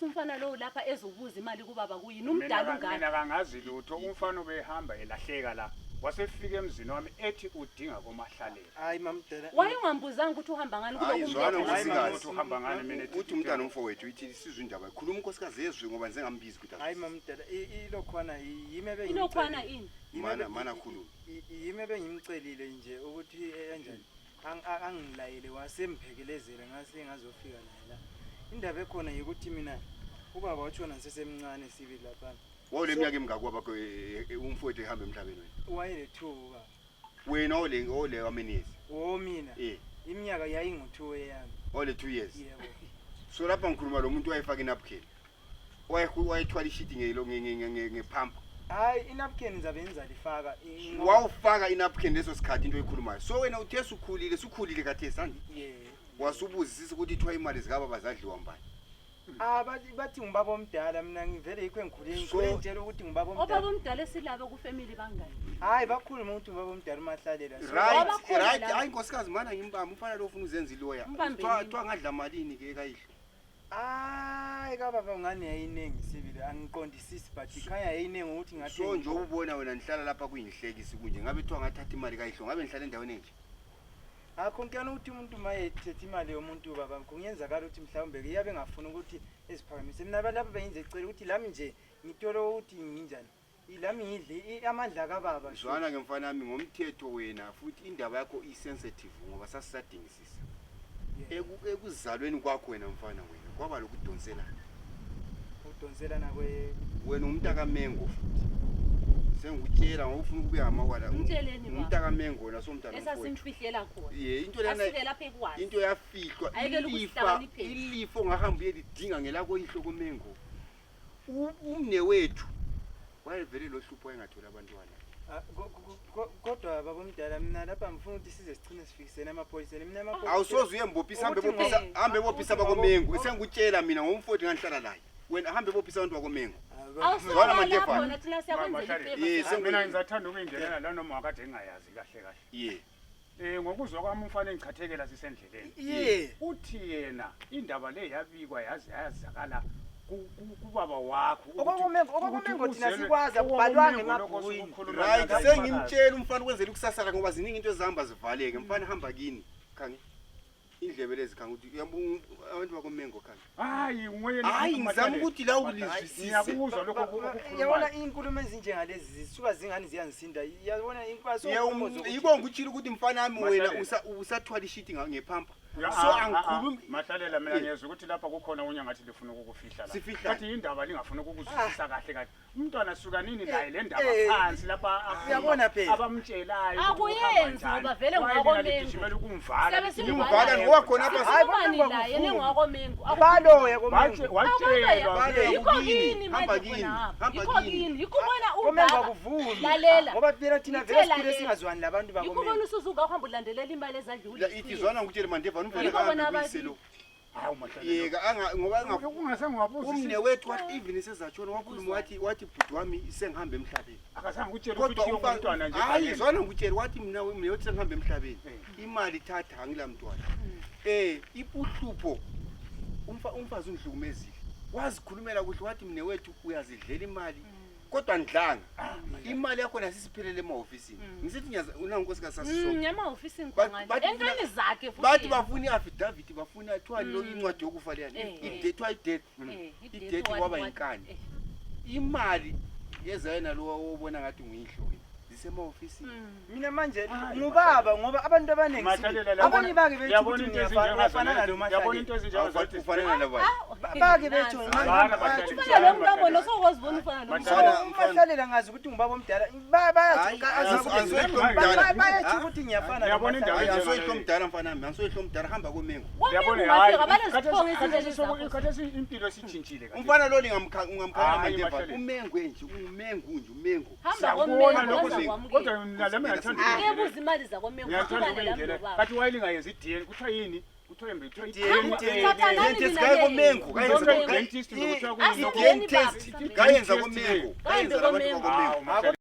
umfana lo lapha ezobuza imali kubaba kuyini umdala ungani mina kangazi lutho umfana obehamba elahleka la wasefika emzini wami ethi udinga komahlalela hayi mamdala wayengambuzanga ukuthi uhamba ngani kuba ukuthi uhamba ngani mina uthi umntana umfowethu ithi sizwe indaba ikhuluma unkosikazi yezwe ngoba ngize ngambizi ukuthi hayi mamdala ilokhwana yime ilokhwana ini mana khuluma yime bengimcelile nje ukuthi enjani angilayele wasemphekelezela ngase ngazofika naye la indaba ekhona ukuthi mina ubaba watshona ngisesemncane sibili lapha Wawuleminyaka emingaki kwabakho umfowethu ehamba emhlabeni wena? Wayele-2 Wena ole wamenezi? Mina. Iminyaka yayingu-2 yami. Ole 2 years. Yebo. So lapha ngikhuluma lo muntu wayefaka inapkin. Wayethwala ishiti ngepump. Hayi inapkin ngizabe ngizalifaka. Wawufaka inapkin leso sikhathi into oyikhulumayo. So wena uthe sukhulile kathesi andi? Wasubuzisisa ukuthi ithwa imali zikaba bazadliwa mbani? Bathi ngibaba omdala mina ngivele yikho engikhule ngitshela ukuthi ngibaba omdala. Obaba omdala esilaba ku family bangani? Hayi bakhuluma ukuthi ngibaba omdala uMahlalela. Right. Hayi nkosikazi mana ngimbamba umfana lo ufuna uzenza iloya. Kuthiwa ngadla malini ke kayihlo. Hayi kababa ungani yayinengi sibili angiqondisisi but ikhaya yayinengi ukuthi ngathi so nje ubona wena nihlala lapha kuyinhlekisi kunje ngabe kuthiwa ngathatha imali kayihlo ngabe nihlala endaweni enje. Akhonkana ukuthi umuntu mayethethe imali yomuntu baba kungenzakala ukuthi mhlawumbe iyabe ngafuna ukuthi esiphakamise mina lapha beyinze icela ukuthi lami nje ngithola ukuthi nginjani ilami ngidle amandla kababa Zwana ke mfana wami ngomthetho wena futhi indaba yakho isensitive ngoba sasisadingisisa ekuzalweni kwakho wena mfana wena kwaba lokudonsela udonselana wena umntaka Mengo sengutshela ngofuna ukubuya amawala umntaka Mengo nasomntana esasimfihlela khona into lena asike lapha ekwazi into yafihlwa ilifo ngahamba uyelidinga ngelako ihloko Mengo umnewethu wayevele lo hlupho engathola abantwana kodwa baba omdala mina lapha ngifuna ukuthi size sicine sifikisene amaphoyiseni mina amaphoyisa awusoze uyembophisa hambe bophisa bakoMengo sengutshela mina ngomfowethu nganhlala laye wena hambe bophisa abantu bakoMengo awusona manje thina siyakwenzela ifavor mina ngizathanda ukuyingenela la noma akade engayazi kahle ngokuzwa kwami umfana engichathekela sisendleleni uthi yena indaba le yabikwa yazi yazakala kubaba wakho okomengo thina sikwazi akubhalwanga emabhukwini right sengimtshela umfana kwenzela ukusasala ngoba ziningi into ezihamba zivaleke mfana hamba kini khange indlebe lezi khanga ukuthi abantu bakoMengo khanga hayi ngizama ukuthi la ulizwisisa ngiyakuzwa lokho yabona inkulumo ezinjengalezi zisuka zingani ziyangisinda yabona inkwaso yiko ngutshila ukuthi mfana wami wena usathwala ishiti ngephampa so angikhulumi Mahlalela mina ngiyezwa ukuthi lapha kukhona unye ngathi lifuna ukukufihla la kathi indaba lingafuna ukukuzwisisa kahle kahle umntwana suka nini la le ndaba phansi lapha uyabona phela abamtshelayo akuyenzi ngoba vele ngwakoMengo ngimele ukumvala ngimvala ngoba khona apha hayi la yena ngwakoMengo abaloya koMengo watshelwa hamba kini ikubona koMengo akuvumi lalela ngoba phela thina vele sikhule singazwani labantu bakoMengo ikubona usuzuka uhamba ulandelela imali ezadlula ithizwana ngutshela mandeva umnewethu wathi even isezatshona wakhuluma wathi bhuti wami sengihamba emhlabeni akazange utshele ukuthi umntwana nje hayi zwana ngutshela wathi mina umnewethu sengihamba emhlabeni imali thatha angila mntwana ipuhlupho umfazi ungihlukumezile wazikhulumela kuhle wathi mnewethu uyazidlela imali kodwa ndlanga imali yakho nasisiphelele emaofisini ngisithi unankosikazi sasisonke emaofisini khona entweni zakhe futhi bathi bafuna iaffidavit bafuna thwani lo incwadi yokufa leyani idate kwaba yinkani imali yezayena lo obona ngathi nguyihloyi zisemaofisini mina manje ngubaba ngoba abantu abaningi abanye bake bethi ukuthi ngiyafana nalo Mahlalela yabona into ezinjengazo ufanele nabo bake bethi ufana lo mnqamo nosokuzibona ufana lo Mahlalela ngazi ukuthi ngibaba omdala bayathi ukuthi ngiyafana yabona indaba asoyihlo mdala mfana nami angisoyihlo mdala hamba koMengo yabona hayi khathesi impilo sitshintshile kahle umfana lo ungamkhaya mandeva uMengo nje uMengo hamba koMengo kodwa nalami ngiyathanda ngebuza imali zakoMengo kathi wayelingayenza iDN kuthiwa yini kuthiwa yembe kuthiwa dentist kayekoMengo dentist lokuthiwa dentist kayenza koMengo kayenza labantu bakoMengo